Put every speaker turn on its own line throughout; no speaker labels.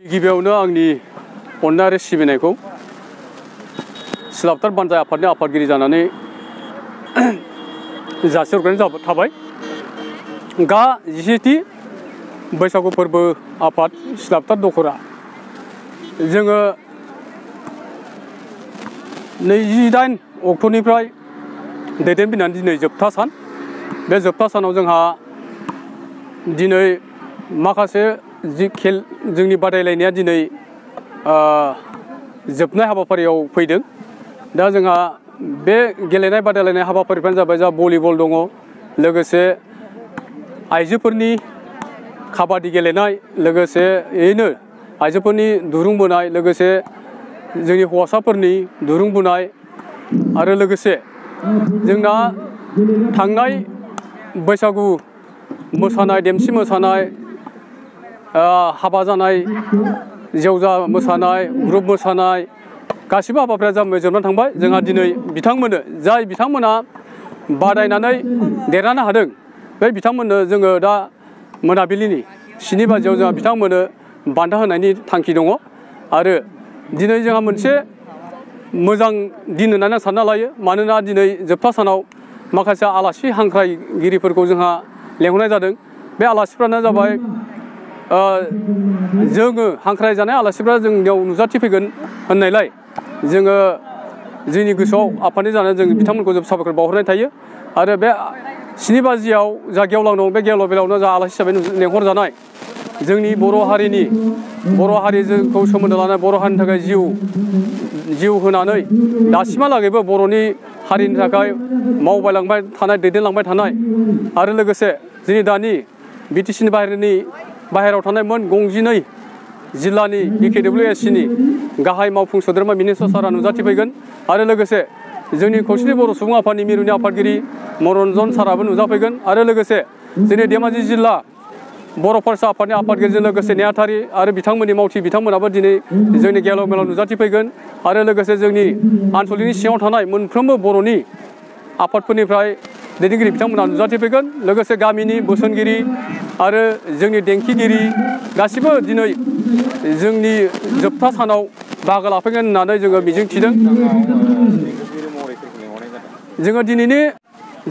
गिबियावनो आंनि अननाय आरो सिबिनायखौ सिलापथार बानजाय आफादनि आफादगिरि जानानै जासिहरग्रोनाय थाबाय। गा 17थि बैसागु फोरबो आफाद सिलापथार दखरा जोङो 28 अक्ट'निफ्राय दैदेनबोनानै दिनै जोबथा सान। बे जोबथा सानाव जोंहा दिनै माखासे जोंनि बादायलायनाया दिनै जोबनाय हाबाफारियाव फैदों। दा जोंहा बे गेलेनाय बादायलायनाय हाबाफारिफ्रानो जाबाय जा भलिबल दङ, लोगोसे आइजोफोरनि काबादि गेलेनाय, लोगोसेयैनो आइजोफोरनि दुरुं बोनाय, लोगोसे जोंनि हौवासाफोरनि दुरुं बोनाय आरो लोगोसे जोंना थांनाय बैसागु मोसानाय, देमसि मोसानाय, हाबा जानाय जेवजा मोसानाय, ग्रुप मोसानाय गासिबो हाबाफारिया जोबनानै थांबाय। जोंहा दिनै बिथांमोना बादायनानै देरहानो हादों, बे बिथांमोननो जोङो दा मोनाबिलिनि 7 बाजियाव जोंहा बिथांमोननो बान्था होनायनि थांखि दङ। आरो दिनै जोंहा मोनसे मोजां दिन होननानै आं सानना लायो। मानोना दिनै जोबथा सानाव माखासे आलासि हांख्रायगिरिफोरखौ जोंहा लेंहरनाय जादों। बे आलासिफ्रानो जाबाय जोङो हांख्रायजानाय आलासिफ्रा जोंनियाव नुजाथिफैगोन होननायलाय जोङो जोंनि गोसोआव आफादनि जानानै जों बिथांमोनखौ जों साबायखर बावहरनाय थायो। आरो बे 7 बाजियाव जा गेवलां दं, बे गेवलां बेलायावनो जा आलासि हिसाबै लेंहरजानाय जोंनि बर' हारिजों सोमोन्दो लानाय, बर' हारिनि थाखाय जिउ होनानै दासिमहालागैबो बर'नि हारिनि थाखाय मावबायलांबाय थानाय, दैदेनलांबाय थानाय आरो लोगोसे जोंनि दानि BTCनि बाहेरायाव थानाय मोन 12 जिल्लानि BKWSCनि गाहाय मावफुं सोद्रोमा मिनिस्टार सारा नुजाथिफैगोन। आरो लोगोसे जोंनि खौसेथि बर' सुबुं आफादनि मिरुनि आफादगिरि मनरन्जन साराबो नुजाफैगोन। आरो लोगोसे जोंनि धेमाजि जिल्ला बर' फरायसा आफादनि आफादगिरिजों लोगोसे नेहाथारि आरो बिथांमोननि मावथि बिथांमोनाबो दिनै जोंनि गेवलां मेलाव नुजाथिफैगोन। आरो लोगोसे जोंनि आनसलिकनि सिङाव थानाय मोनफ्रोमबो बर'नि आफादफोरनिफ्राय दैदेनगिरि बिथांमोना नुजाथिफैगोन। लोगोसे गामिनि बोसोनगिरि आरो जोंनि देंखोगिरि गासिबो दिनै जोंनि जोबथा सानाव बाहागो लाफैगोन होननानै जोङो मिजिंथिदों। जोङो दिनैनि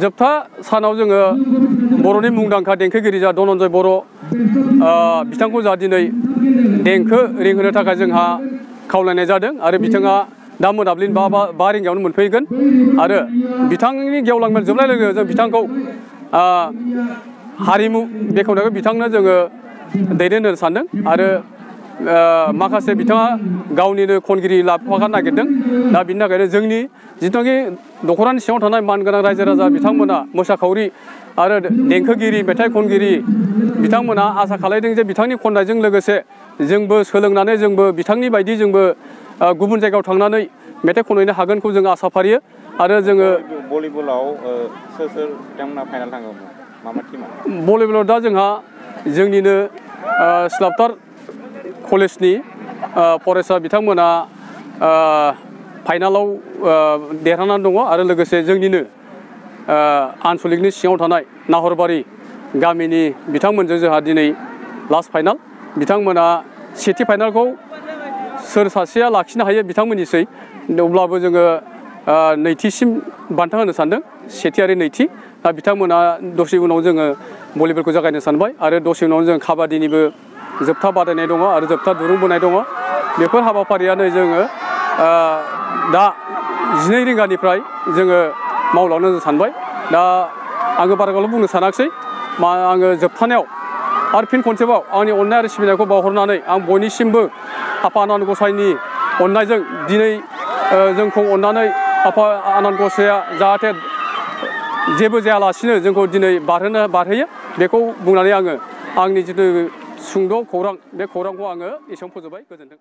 जोबथा सानाव जोङो बर'नि मुंदांखा देंखोगिरि जा धनन्जय बर' बिथांखौ जा दिनै देंखो रिंहोनो थाखाय जोंहा खावलायनाय जादों। आरो बिथाङा दा मोनाबिलिनि 5 रिंगायावनो मोनफैगोन। आरो बिथांनि गेवलां मेल जोबनाय लोगो लोगो जों बिथांखौ हारिमु बेखेवनायखौ बिथांनो जोङो दैदेननो सानदों। आरो माखासे बिथाङा गावनिनो खनगिरि लाफानो नागिरदों। दा बिनि थाखायनो जोंनि जिथुनाखि दख'रानि सिङाव थानाय मानगोनां रायजो राजा बिथांमोना, मोसाखावरि आरो देंखोगिरि, मेथाइ खनगिरि बिथांमोना आसा खालामदों जे बिथांनि खननायजों लोगोसे जोंबो सोलोंनानै जोंबो बिथांनि बायदि जोंबो गुबुन जायगायाव थांनानै मेथाइ खनहैनो हागोनखौ जों आसा फारियो। आरो जोङो
भलिबलाव सोर बिथांमोना फाइनाल थाङो, मा टिमा?
भलिबलाव दा जोंहा जोंनिनो सिलापथार कलेजनि फरायसा बिथांमोना फाइनालाव देरहानानै दङ। आरो लोगोसे जोंनिनो आनसलिकनि सिङाव थानाय नाहरबारि गामिनि बिथांमोनजों जोंहा दिनै लास्ट फाइनाल। बिथांमोना सेथि फाइनालखौ सोर सासेया लाखिनो हायो बिथांमोननिसै। अब्लाबो जोङो नैथिसिम बान्था होनो सानदों, सेथि आरो नैथि। दा बिथांमोना दसे उनाव जोङो भलिबलखौ जागायनो सानबाय। आरो दसे उनाव जों काबादिनिबो जोबथा बादायनाय दङ आरो जोबथा दुरुं बोनाय दङ। बेफोर हाबाफारियानो जोङो दा 12 रिंगानिफ्राय जोङो मावलांनो सानबाय। दा आङो बारा गोलाव बुंनो सानाखिसै। आङो जोबथानायाव आरो फिन खनसेबाव आंनि अननाय आरो सिबिनायखौ बावहरनानै आं बयनिसिमबो आफा आनान गसाइनि अननायजों दिनै जोंखौ अननानै आफा आनान गसाइया जाहाथे जेबो जायालासिनो जोंखौ दिनै बारहोयो, बेखौ बुंनानै आङो आंनि जिथु सुंद' खौरां, बे खौरांखौ आङो एसेयावनो फोजोबबाय। गोजोन्थों।